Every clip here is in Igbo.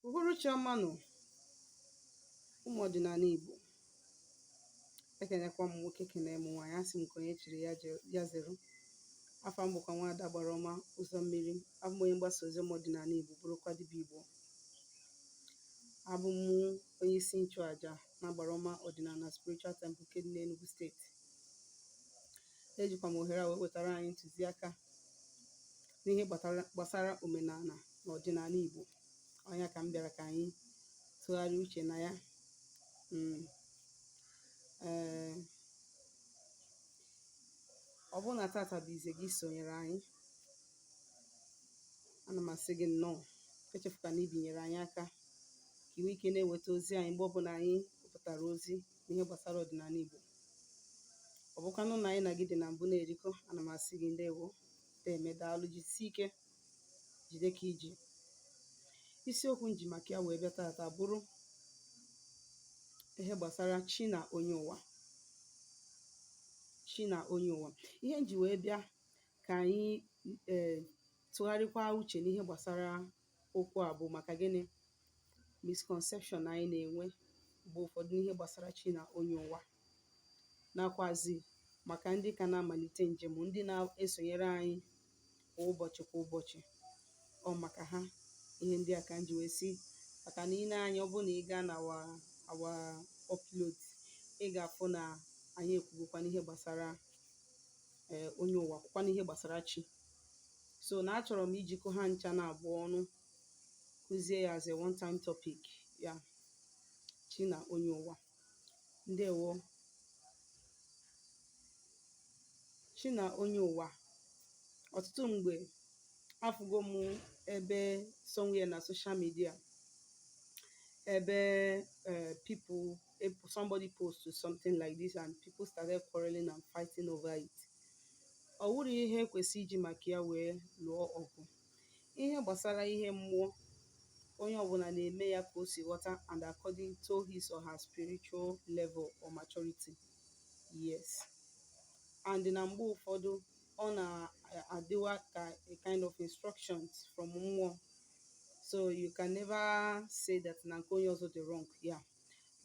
Uhuruchi ọma nụ, ụmụ ọdịnala Igbo. Ekenekwa m nwoke, kene m nwaanyị. Asị m nke onye chiri ya zere. Afa m bụkwa Nwaada Gbara Ọma Ụzọ Mmiri. Abụ m onye mgbasa ozi ọma ọdịnala Igbo, bụrụkwa dibịa Igbo. Abụ m onye isi nchụaja na Agbara Ọma Ọdịnala Spiritual Temple nke dị n'Enugu Steeti. Ejikwa m ohere a wee wetara anyị ntụziaka n'ihe gbasara omenala na ọdịnala Igbo. Ọ nya ka m bịara ka anyị tụgharịa uche na ya. Ee, ọ bụrụ na tata bụ izizi gị sonyere anyị, ana m asị gị nnọọ. Echefukwana ibinyere anyị aka ka i nwee ike na-enweta ozi anyị mgbe ọbụla anyị wepụtara ozi n'ihe gbasara ọdịnala Igbo. Ọ bụkwanụ na anyị na gị dị na mbụ na-erikọ, ana m asị gị ndewo, deme, daalụ, jisie ike, jide ka i ji. Isiokwu m ji maka ya wee bịa tata bụrụ ihe gbasara chi na onye ụwa. Chi na onye ụwa. Ihe m ji wee bịa ka anyị ee tụgharịkwa uche n'ihe gbasara okwu a bụ maka gịnị? Misconception anyị na-enwe mgbe ụfọdụ n'ihe gbasara chi na onye ụwa, nakwazi maka ndị ka na-amalite njem, ndị na-esonyere anyị kwa ụbọchị kwa ụbọchị. Ọ maka ha ihe ndị a ka m ji wee sị, maka na i nee anya, ọ bụrụ na ị gaa na our upload, ị ga-afụ na anyị ekwugokwa n'ihe gbasara ee onye ụwa, kwukwa n'ihe gbasara chi. So na achọrọ m ijikọ ha ncha na abụọ ọnụ kụzie ya as a one time topic ya, chi na onye ụwa. Ndewo. Chi na onye ụwa. Ọtụtụ mgbe afụgo m ebe somewhere na social media ebe people, somebody post something like this and people started quarreling and fighting over it. Ọ wụrụ ihe ekwesị iji maka ya wee lụọ ọgụ. Ihe gbasara ihe mmụọ, onye ọbụla na-eme ya ka o si ghọta and according to his or her spiritual level or maturity. Yes, and na mgbe ụfọdụ ọ na-adịwa ka a kind of instructions from mmụọ, so you can never say that na nke onye ọzọ dị wrong. Yeah,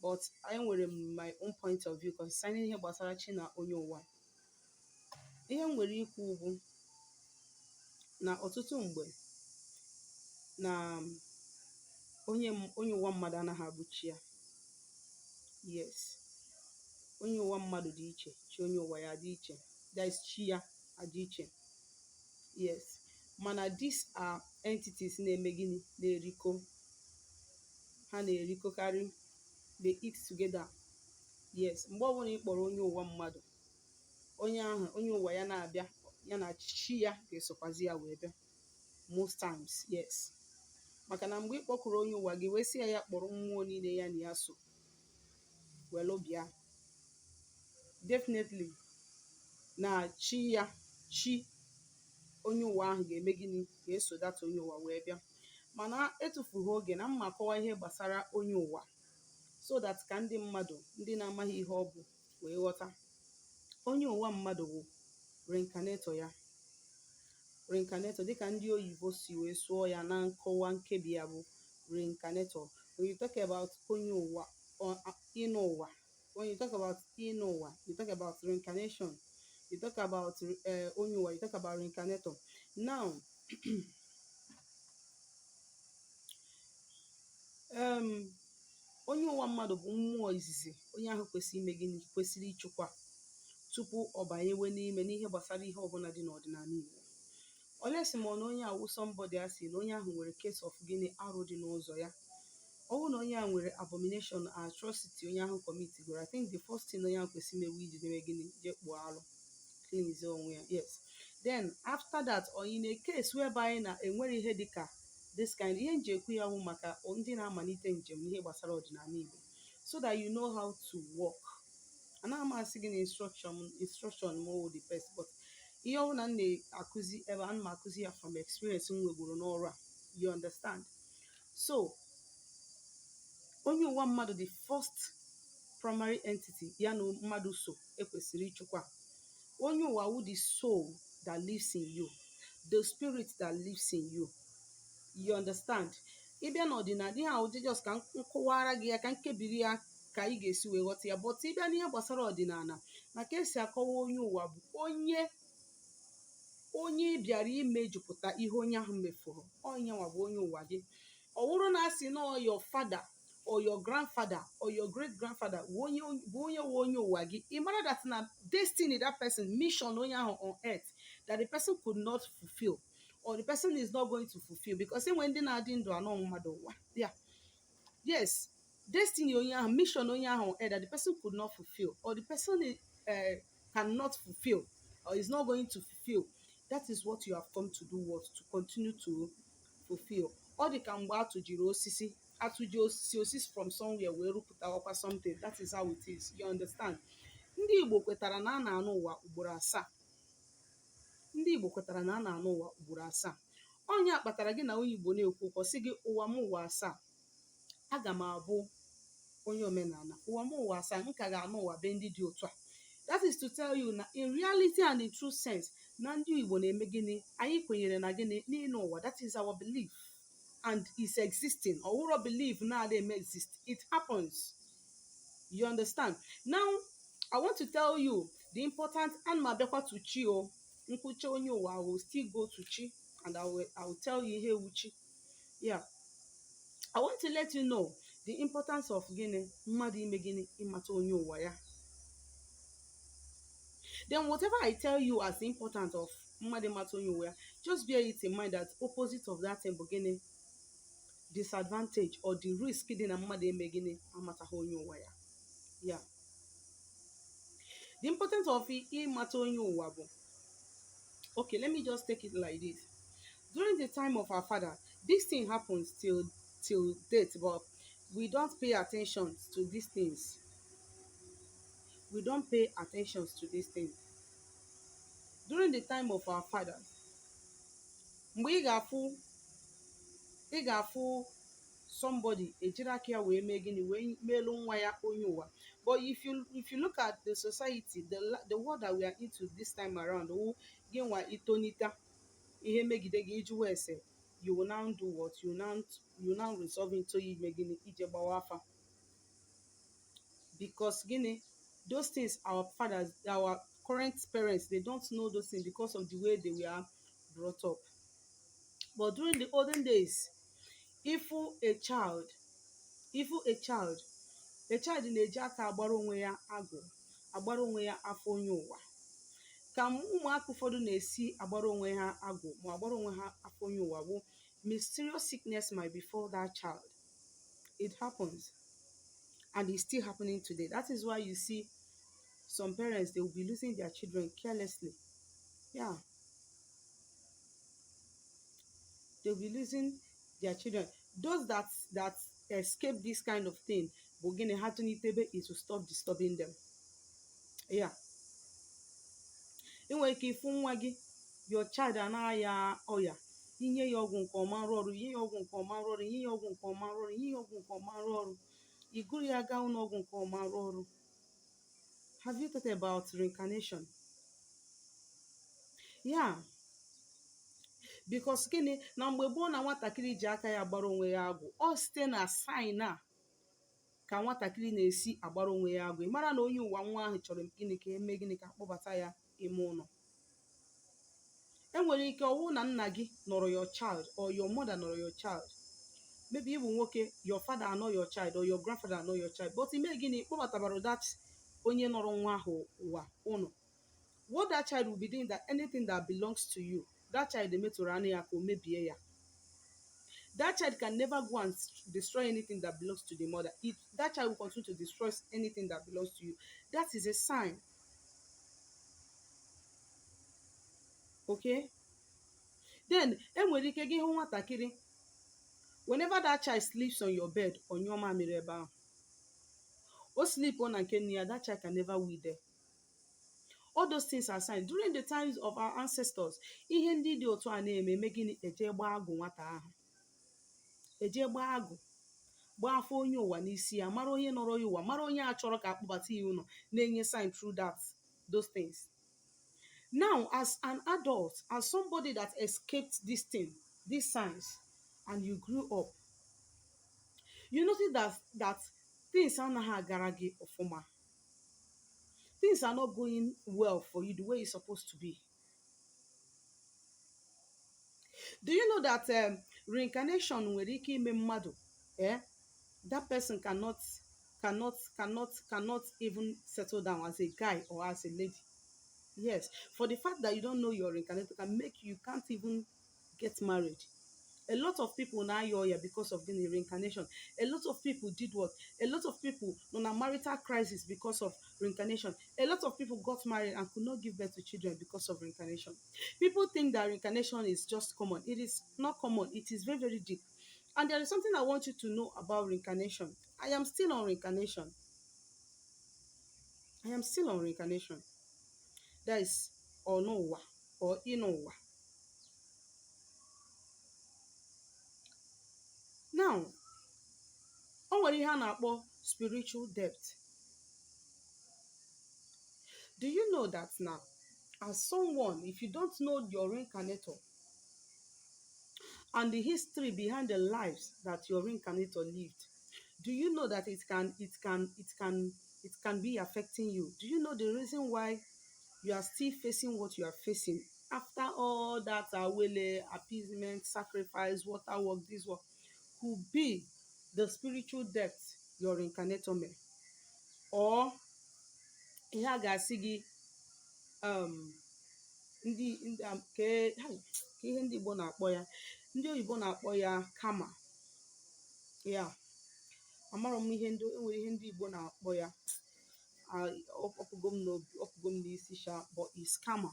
but enwere m my own point of view concerning ihe gbasara chi na onye ụwa. Ihe m nwere ikwu bụ na ọtụtụ mgbe na onye ụwa mmadụ anaghị abụ chi ya. Yes, onye ụwa mmadụ dị iche, chi onye ụwa ya dị iche, that is, chi ya adị iche. Yes, mana these are entities na-eme gịnị? Na-erikọ. Ha na-erikọkarị. They eat together. Yes, mgbe ọbụla ị kpọrọ onye ụwa mmadụ, onye ahụ, onye ụwa ya na-abịa, ya na chi ya ga-esokwazi ya wee bịa most times. Yes, maka na mgbe ị kpọkụrụ onye ụwa gị wee sị ya ya kpọrọ mmụọ niile ya na ya so welu bịa, definitely na chi ya, chi onye ụwa ahụ ga-eme gịnị? Ga-eso that onye ụwa wee bịa. Mana etufughị oge na mma akọwa ihe gbasara onye ụwa so that ka ndị mmadụ, ndị na-amaghị ihe ọ bụ, wee ghọta. Onye ụwa mmadụ bụ reincarnator ya. Reincarnator, dịka ndị oyibo si wee sụọ ya na nkọwa nkebi ya, bụ reincarnator. When you talk about onye ụwa, ịnụ ụwa, when you talk about ịnụ ụwa, you talk about reincarnation. You talk about onye ụwa, you talk about reincarnator. Now, onye ụwa mmadụ bụ mmụọ izizi onye ahụ kwesịrị ime gịnị? Kwesịrị ịchụkwa tupu ọ banyewe n'ime n'ihe gbasara ihe ọbụla dị n'ọdịnala Igbo. Unless ma ọ na onye awụ somebody a sị na onye ahụ nwere case of gịnị? Arụ dị n'ụzọ ya. Ọ bụrụ na onye a nwere abomination, atrocity onye ahụ commit goro, I think the first thing onye ahụ kwesịrị imewu iji debe gịnị? Jee kpụọ alụ, cleanse onwe ya. Yes, then after that, or in a case whereby na enwere ihe dịka this kind, ihe m ji ekwu ya wụ maka ndị na-amalite njem n'ihe gbasara ọdịnala Igbo, so that you know how to work. Anaghị m asị gị na instruction m wụ the best, but ihe ọ bụla m na-akụzi ebe ana m akụzi ya from experience m nwegoro n'ọrụ a, you understand? So onye ụwa mmadụ, the first primary entity ya na mmadụ so ekwesịrị ịchụkwa. Onye ụwa wụ the soul that lives in you, the spirit that lives in you, you understand? Ịbịa n'ọdịnala, ihe ahụ just ka m kọwara gị ya, ka nkebiri ya ka ị ga-esi wee ghọta ya. But ịbịa n'ihe gbasara ọdịnala na ka esi akọwa onye ụwa bụ onye bịara imejupụta ihe onye ahụ mefuru. Onye nwa bụ onye ụwa gị. Ọ bụrụ na asị na your father or your grandfather or your great grandfather bụ onye wụ onye ụwa gị, ị mara that na destiny that person, mission onye ahụ on earth that the person could not fulfill or the person is not going to fulfill, because enwe ndị na-adị ndụ anọ mmadụ ụwa ya. Yes, destiny onye ahụ, mission onye ahụ on earth that the person could not fulfill or the person cannot fulfill or is not going to fulfill, that is what you have come to do, what to continue to fulfill. Ọ dị ka mgbe atụjiri osisi, atụji osisi, osisi from somewhere wee rụpụtawakwa something. That is how it is, you understand? Ndị Igbo kwetara na a na-anụ ụwa ugboro asaa. Ndị Igbo kwetara na a na-anụ ụwa ugboro asaa. Onye a kpatara gị na onye Igbo na-ekwu okwu, sị gị, "Ụwa m ụwa asaa, aga m abụ onye omenala. Ụwa m ụwa asaa, m ka ga-anụ ụwa be ndị dị otu a." That is to tell you na in reality and in true sense, na ndị Igbo na-eme gịnị? Anyị kwenyere na gịnị? N'ịnụ ụwa. That is our belief and is existing. Ọwụrọ belief na-adị eme exist, it happens, you understand? Now I want to tell you the important, and ma abịakwa to chi o nkwucha onye ụwa, I will still go to chi and I will tell you ihe ewu chi. Yeah, I want to let you know the importance of gịnị? Mmadụ ime gịnị? Ịmata onye ụwa ya. Then whatever I tell you as the importance of mmadụ ịmata onye ụwa ya, just bear it in mind that opposite of that thing bụ gịnị? Disadvantage or the risk dị na mmadụ eme gịnị? Amataghị onye ụwa ya. Yeah, the importance of ịmata onye ụwa bụ, okay, let me just take it like this. During the time of our father, this thing happens till date, but we don't pay attention to these things. We don't pay attention to these things. During the time of our fathers, mgbe ị ga-afụ somebody ejiri aka ya wee mee gịnị? Wee meelu nwa ya onye ụwa. But if you look at the society, the world that we are into this time around, wụ gị nwa itonita ihe megide gị, ịjụwa ese, you will now do what? You now resolve into ime gịnị? Ije gbawa afa. Because gịnị? Those things, our fathers, our current parents, they don't know those things because of the way they were brought up. But during the olden days, if a child na-eji aka agbara onwe ya agụ, agbara onwe ya afọ onye ụwa, ka ụmụaka ụfọdụ na-esi agbara onwe ha agụ ma agbara onwe ha afọ onye ụwa bụ mysterious sickness might befall that child. It happens and it's still happening today. That is why you see some parents, they will be losing their children carelessly. Yeah, they'll be losing their children. Those that escape this kind of thing bụ gịnị? Ha tụnitebe, it will stop disturbing them. Yeah, ị nwere ike ịfụ nwa gị, your child, anaghị ọya, inye ya ọgwụ nke ọma arụ ọrụ, inye ya ọgwụ nke ọma arụ ọrụ, inye ya ọgwụ nke ọma arụ ọrụ, inye ya ọgwụ nke ọma arụ ọrụ, igụrụ ya gaa ụlọ ọgwụ nke ọma arụ ọrụ. Have you thought about reincarnation? Yeah, because gịnị? Na mgbe gboo, na nwatakịrị ji aka ya gbara onwe ya agwụ, ọ site na sign a ka nwatakịrị na-esi agbara onwe ya agwụ. Ị mara na onye ụwa nwa ahụ chọrọ gịnị? Ka eme gịnị? Ka akpọbata ya ime ụlọ. Enwere ike ọwụ na nna gị nọrọ your child or your mother nọrọ your child. Maybe ị bụ nwoke, your father anọ your child or your grandfather anọ your child, but ime gịnị? Kpọbatabara that onye nọrọ nwa ahụ ụwa ụnọ. What that child will be doing, that anything that belongs to you, that child emetụrụ anya ya ka o mebie ya. That child can never go and destroy anything that belongs to the mother. That child will continue to destroy anything that belongs to you. That is a sign, okay? Then enwere ike gị hụ nwatakịrị, whenever that child sleeps on your bed, onyụọ mamịrị ebe ahụ. O sleep on na nke nne ya, that child can never wee there. All those things are signs. During the times of our ancestors, ihe ndị dị otu a na-eme, eme gịnị? Eje gbaa agụ nwata ahụ, eje gbaa agụ, gbaa afọ onye ụwa n'isi ya, mara onye nọrọ ya ụwa, mara onye a chọrọ ka akpọbata ya ụlọ, na-enye sign through that those things. Now, as an adult, as somebody that escaped this thing, these signs, and you grew up, You notice that things anaghị agara gị ọfụma. Things are not going well for you the way it's supposed to be. Do you know that reincarnation nwere ike ime mmadụ, eh? That person cannot even settle down as a guy or as a lady. Yes, for the fact that you don't know your reincarnator can make you can't even get married. A lot of people na-aya ọya because of gịnị? Reincarnation. A lot of people did what? A lot of people nọ na marital crisis because of reincarnation. A lot of people got married and could not give birth to children because of reincarnation. People think that reincarnation is just common. It is not common. It is very, very deep. And there is something I want you to know about reincarnation. I am still on reincarnation. I am still on reincarnation. That is ọnụ ụwa or ịnụ ụwa. Now, o nwere ihe a na-akpọ spiritual debt. Do you know that now, as someone, if you don't know your reincarnator and the history behind the lives that your reincarnator lived, do you know that it can be affecting you? Do you know the reason why you are still facing what you are facing after all that awele, appeasement, sacrifice, water work, this work, could be the spiritual debt your reincarnator mere, or ihe a ga-asị gị ndị ke ka ihe ndị Igbo na-akpọ ya, ndị oyibo na-akpọ ya karma ya. Amarọ m ihe ndị enwere ihe ndị Igbo na-akpọ ya. Ọpụgo m n'obi, ọpụgo m n'isi sha, but is karma.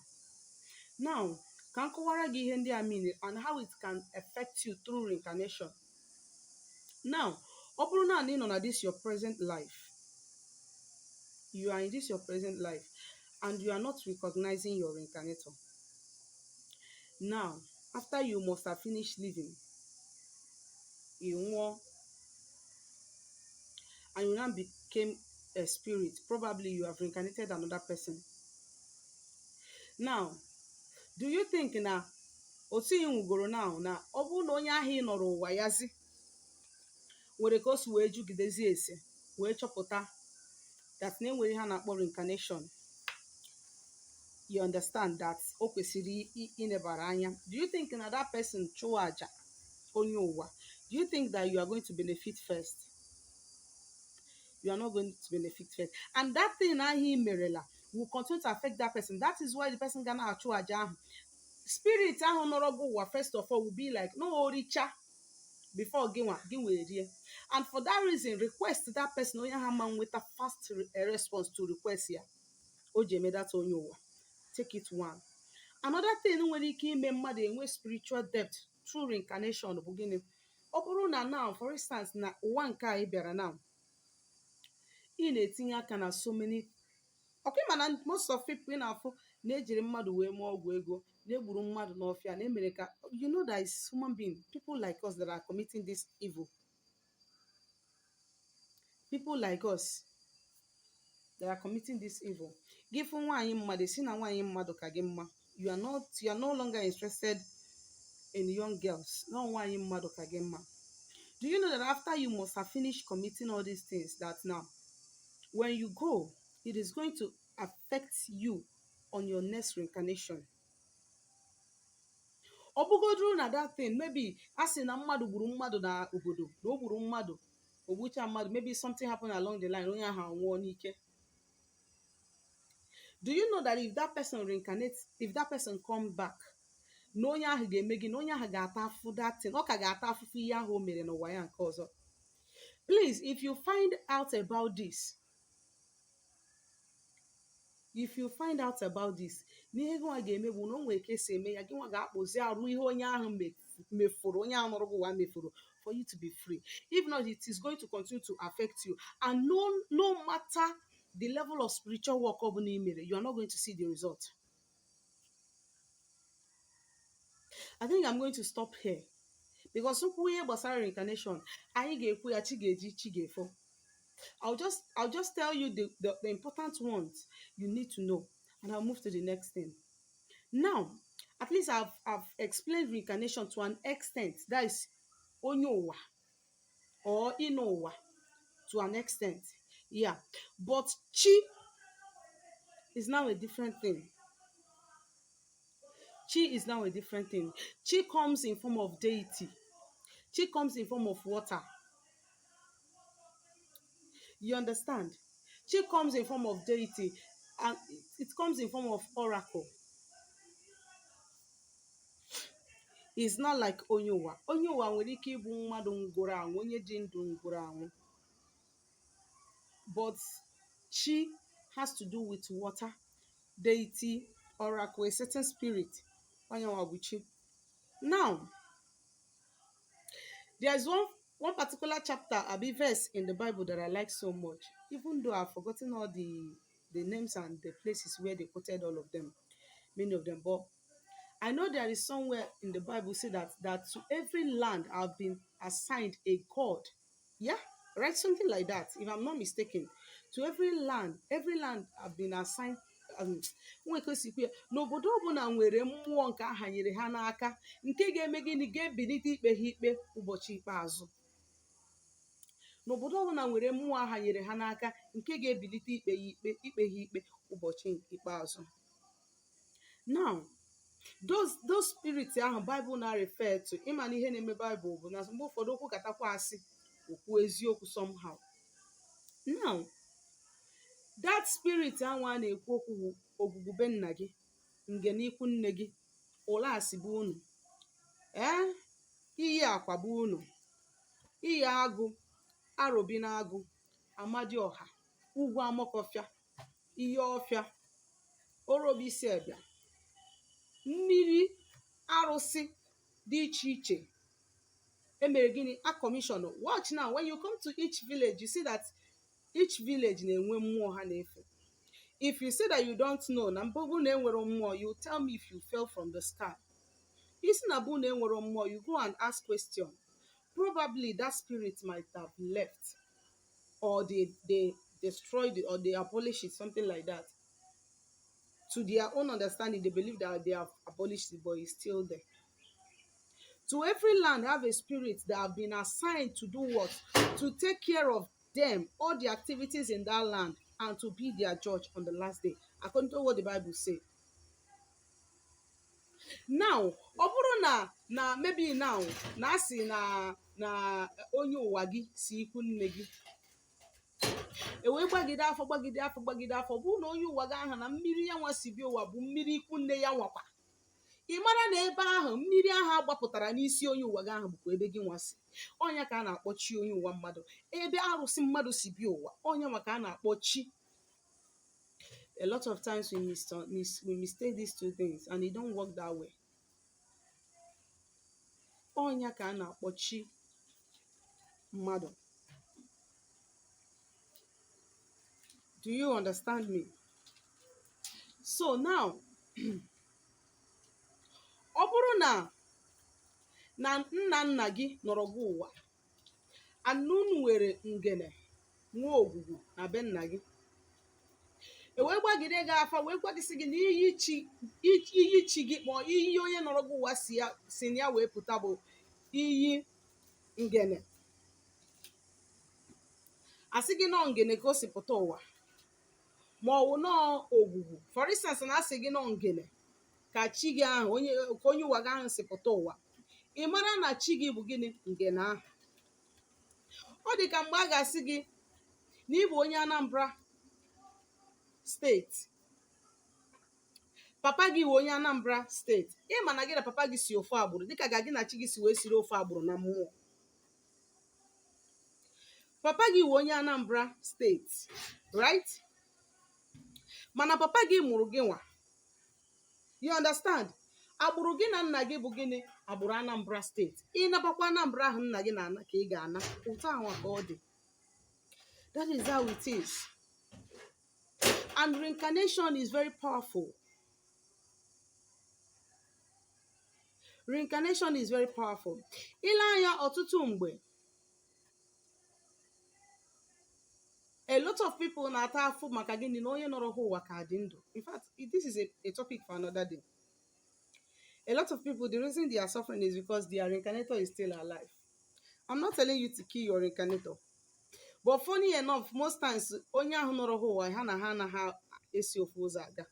Now, ka m kọwara gị ihe ndị a mean and how it can affect you through reincarnation. Now, ọ bụrụ na ị nọ na this your present life, you are in this your present life and you are not recognizing your reincarnator. Now, after you must have finished living, ị nwụọ and you now became a spirit. Probably you have reincarnated another person. Now, do you think na otu ị nwugoro now, na ọ bụrụ na onye ahụ ị nọrọ ụwa ya zi nwere ka o si wee jụgidezi ese wee chọpụta that na enwere ihe a na-akpọ reincarnation, you understand that o kwesịrị inebara anya, do you think na that person chụọ aja onye ụwa, do you think that you are going to benefit first? You are not going to benefit first, and that thing ahụ ị merela will continue to affect that person. That is why the person ga na-achụ aja ahụ, spirit ahụ nọrọ gị ụwa first of all will be like, no, oricha before gị nwa gị wee rie. And for that reason, request that person, onye ahụ ama nweta fast response to request ya o ji eme that onye ụwa. Take it one. Another thing nwere ike ime mmadụ enwe spiritual debt through reincarnation bụ gịnị? Ọ bụrụ na now, for instance, na ụwa nke a ị bịara now, ị na-etinye aka na so many ọkwa ịma na most of people ị na-afụ na-ejiri mmadụ wee mụọ ọgwụ ego, na-egburu mmadụ n'ọfịa, na emere ka you know that is human being, people like us that are committing this evil, people like us that are committing this evil. Gị fụ nwaanyị mmadụ, si na nwaanyị mmadụ ka gị mma. You are no longer interested in young girls. No, nwaanyị mmadụ ka gị mma. Do you know that after you must have finished committing all these things, that now when you go, it is going to affect you on your next reincarnation? Ọ bụgoduru na that thing, maybe a sị na mmadụ gburu mmadụ na obodo, na o gburu mmadụ, ogbucha mmadụ, maybe something happened along the line, onye ahụ anwụọ n'ike. Do you know that if that person reincarnates, if that person come back, na onye ahụ ga-eme gị, na onye ahụ ga-ata afụfụ that thing, ọ ka ga-ata afụfụ ihe ahụ o mere n'ụwa ya nke ọzọ? Please, if you find out about this, if you find out about this, n'ihe gị nwa ga-eme bụ na o nwere ka esi eme ya, gị nwa ga-akpụzi arụ ihe onye ahụ mefuru, onye ahụ nọrọ gị ụwa mefuru, for you to be free. If not, it is going to continue to affect you, and no matter the level of spiritual work ọ bụla ị mere, you are not going to see the result. I think I'm going to stop here because okwu ihe gbasara reincarnation, anyị ga-ekwu ya chi ga-eji, chi ga-efo. I'll just tell you the important ones you need to know, and I'll move to the next thing. Now, at least I've explained reincarnation to an extent. That is onye ụwa or ịnọ ụwa to an extent, yeah. But chi is now a different thing. Chi is now a different thing. Chi comes in form of deity. Chi comes in form of water. You understand? Chi comes in form of deity and it comes in form of oracle. It's not like onye ụwa. Onye ụwa nwere ike ịbụ mmadụ nwụrụ anwụ, onye dị ndụ nwụrụ anwụ. But chi has to do with water, deity, oracle, a certain spirit. Onye nwa bụ chi. Now, there is one particular chapter, abi verse in the Bible that I like so much, even though I've forgotten all the names and the places where they quoted all of them, many of them. But I know there is somewhere in the Bible say that to every land have been assigned a god. Yeah, right, something like that, if I'm not mistaken. To every land have been assigned. Nwee ka o si kwu ya, n'obodo ọbụla nwere mmụọ nke a hanyere ha n'aka nke ga-eme gịnị? Ga-ebilite ikpe ha ikpe ụbọchị ikpeazụ. N'obodo ọbụla nwere mmụọ a hanyere ha n'aka nke ga-ebilite ikpe ya ikpe, ikpe ha ikpe ụbọchị ikpeazụ. Now, those spirits ahụ Bible na-refer to, ịma na ihe na-eme Bible bụ na mgbe ụfọdụ okwu katakwa asị, okwu eziokwu somehow. Now, that spirit ahụ a na-ekwu okwu bụ ogwugwu be nna gị, ngene ikwu nne gị, ụlasị bụ unu, ee, iyi akwa bụ unu, iyi agụ, arobi na agụ, amadioha, ugwu amokọfịa, iyi ọfịa, orobisi ebịa, mmiri, arụsị dị iche iche emere gịnị? A commission. Watch now, when you come to each village, you see that each village na-enwe mmụọ ha na-efe. If you say that you don't know na mbụ na enwere mmụọ, you tell me if you fell from the sky. Isi na bụ na enwere mmụọ, you go and ask question. Probably that spirit might have left or they destroyed it or they abolished it, something like that. To their own understanding, they believe that they have abolished it, but it's still there. To every land have a spirit that have been assigned to do what? To take care of them, all the activities in that land, and to be their judge on the last day, according to what the Bible say. Now, ọ bụrụ na maybe now na asị na onye ụwa gị si ikwu nne gị, e wee gbagide afọ, gbagide afọ, gbagide afọ, bụrụ na onye ụwa gị ahụ na mmiri ya nwa si bịa ụwa bụ mmiri ikwu nne ya nwakwa, ị mara na ebe ahụ mmiri ahụ agbapụtara n'isi onye ụwa gị ahụ bụkwa ebe gị nwa si. Ọnya ka a na-akpọ chi onye ụwa mmadụ, ebe arụsị mmadụ si bịa ụwa, ọnya maka a na-akpọ chi. A lot of times we mistake these two things and it don't work that way. Ọnya ka a na-akpọ chi mmadụ. Do you understand me? So now, ọ bụrụ na nna nna gị nọrọ gị ụwa and unu nwere ngene nwa ogwugwu na be nna gị, e wee gbagide gị afa wee gwagịsị gị na iyi chi, iyi chi gị kpọọ iyi onye nọrọ gị ụwa si ya si na ya wee pụta bụ iyi ngene, asị gị nọọ ngene ka o si pụta ụwa, ma ọ wụ nọọ ogwugwu. For instance, na asị gị nọọ ngene ka chi gị ahụ, onye ka onye ụwa gị ahụ si pụta ụwa, ị mara na chi gị bụ gịnị? Ngene ahụ. Ọ dị ka mgbe a ga-asị gị na ị bụ onye Anambra steeti, papa gị wụ onye Anambra steeti, ị ma na gị na papa gị si ofu agbụrụ, dịka ga gị na chi gị si wee siri ofu agbụrụ na mmụọ. Papa gị wụ onye Anambra steeti, right? Mana papa gị mụrụ gị nwa, you understand? Agbụrụ gị na nna gị bụ gịnị? Agbụrụ Anambra steeti. Ịnabakwa Anambra ahụ nna gị na-ana ka ị ga-ana. Ụtọ anwa ka ọ dị. That is how it is. And reincarnation is very powerful. Reincarnation is very powerful. Ile anya, ọtụtụ mgbe a lot of people na-ata afụ maka gịnị? Na onye nọrọ ha ụwa ka dị ndụ. In fact, this is a topic for another day. A lot of people, the reason they are suffering is because their reincarnator is still alive. I'm not telling you to kill your reincarnator, but funny enough, most times onye ahụ nọrọ ha ụwa ha na ha anaghị esi ofu ụzọ aga.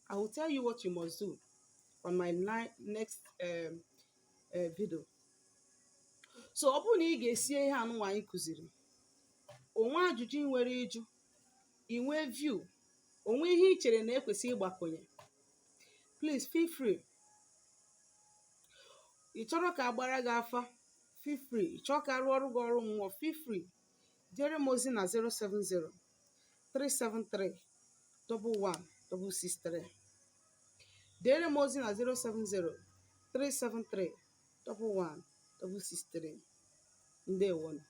I will tell you what you must do on my next video. So ọ bụrụ na ị ga-esi ihe anụnwa anyị kụziri, onwe ajụjụ ị nwere ịjụ, ị nwee view, onwe ihe ị chere na ekwesị ịgbakwunye, please feel free. Ị chọrọ ka agbara gị afa, feel free. Ị chọrọ ka arụ ọrụ gị ọrụ mmụọ, feel free. Jere m ozi na 070 373 11 663. Dere m ozi na 070 373 11 663. Ndewonu.